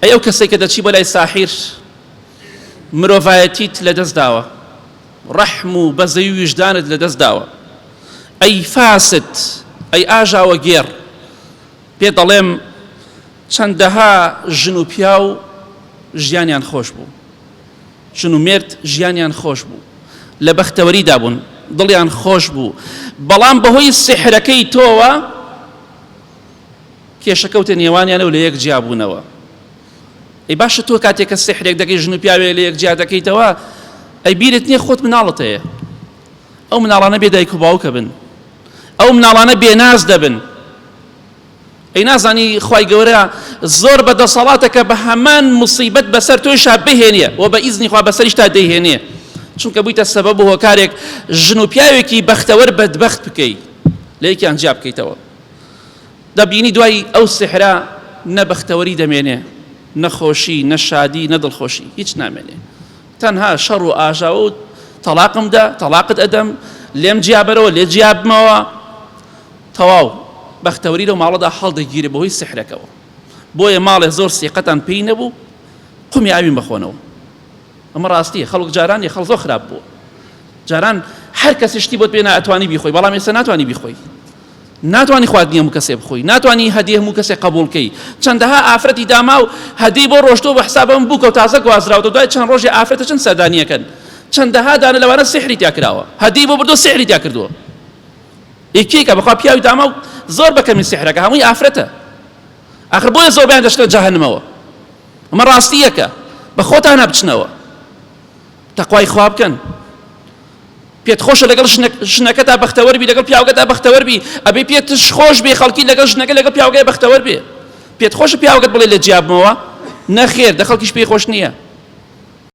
ئەی ئەو کەسەی کە دەچی بۆ لای ساحیر مرۆڤایەتیت لەدەست داوە، ڕەحم و بەزەی و ویژدانت لەدەست داوە. ئەی فاسد، ئەی ئاژاوەگێڕ، پێت دەڵێم چەندەها ژن و پیاو ژیانیان خۆش بوو، ژن و مێرد ژیانیان خۆش بوو، لە بەختەوەریدا بوون، دڵیان خۆش بوو، بەڵام بەهۆی سیحرەکەی تۆوە کێشە کەوتە نێوانیان و لە یەک جیا بوونەوە. ئەی باشە تۆ کاتێک کە سیحرێک دەکەی ژن و پیاوێک لە یەک جیا دەکەیتەوە، ئەی بیرت نییە خۆت مناڵت هەیە، ئەو مناڵانە بێ دایک و باوکە بن، ئەو مناڵانە بێناز دەبن. ئەی نازانی خوای گەورە زۆر بە دەسەڵاتە کە بە هەمان مصیبەت بەسەر تۆیشا بهێنێ و بە ئیزنی خوا بەسەریشتا دەیهێنێ، چونکە بوویتە سەبەب و هۆکارێک ژن و پیاوێکی بەختەوەر بەدبەخت بکەی، لە یەکیان جیا بکەیتەوە. دەبینی دوای ئەو سیحرە نە بەختەوەری دەمێنێ، نە خۆشی، نە شادی، نە دڵخۆشی، هیچ نامێنێ. تەنها شەڕ و ئاژاوە و تەڵاقم دە، تەڵاقت ئەدەم، لێم جیابەرەوە، لێت جیابمەوە. تەواو، بەختەوەری لەو ماڵەدا هەڵدەگیرێ بەهۆی سیحرەکەوە. بۆیە ماڵێ زۆر سیقەتان پێی نەبوو، قومی ئاوین بخۆنەوە. ئەمە ڕاستیە، خەڵک جاران نیە، خەڵک زۆر خراپ بووە. جاران هەر کەسێ شتی بۆت پێنا ئەتوانی بیخۆی، بەڵام ئێستا ناتوانی بیخۆی. ناتوانی خواردنی هەموو کەسێ بخۆی، ناتوانی هەدیە هەموو کەسێ قەبوڵ کەی. چەندەها ئافرەتی داماو هەدیەی بۆ ڕۆشتووە بە حساب ئەم بووکە و تازە گوازراوەتەوە، دوای چەند ڕۆژێ ئافرەتە چەند سەردانیەکەن. چەندەها دانە لەوانە سیحری تیا کراوە، هەدیەی بۆ بردووە سیحری تیا کردووە. یەکێکە بەخوا پیاوی داماو زۆر بە کەمی سیحرەکە هەمووی ئافرەتە. ئاخر بۆیە زۆربەیان دەچنە جەهەنمەوە. ئەمە ڕاستیەکە، بە خۆتانا بچنەوە، تەقوای خوا بکەن. پێت خۆشە لەگەڵ ژنەکەتا بەختەوەر بی، لەگەڵ پیاوەکەتا بەختەوەر بی، ئەبێ پێتش خۆش بێ خەڵکی لەگەڵ ژنەکە لەگەڵ پیاوەکەی بەختەوەر بێ. پێت خۆشە پیاوەکەت بڵێ لە جیابمەوە؟ نەخێر، دە خەڵکیش پێی خۆش نییە.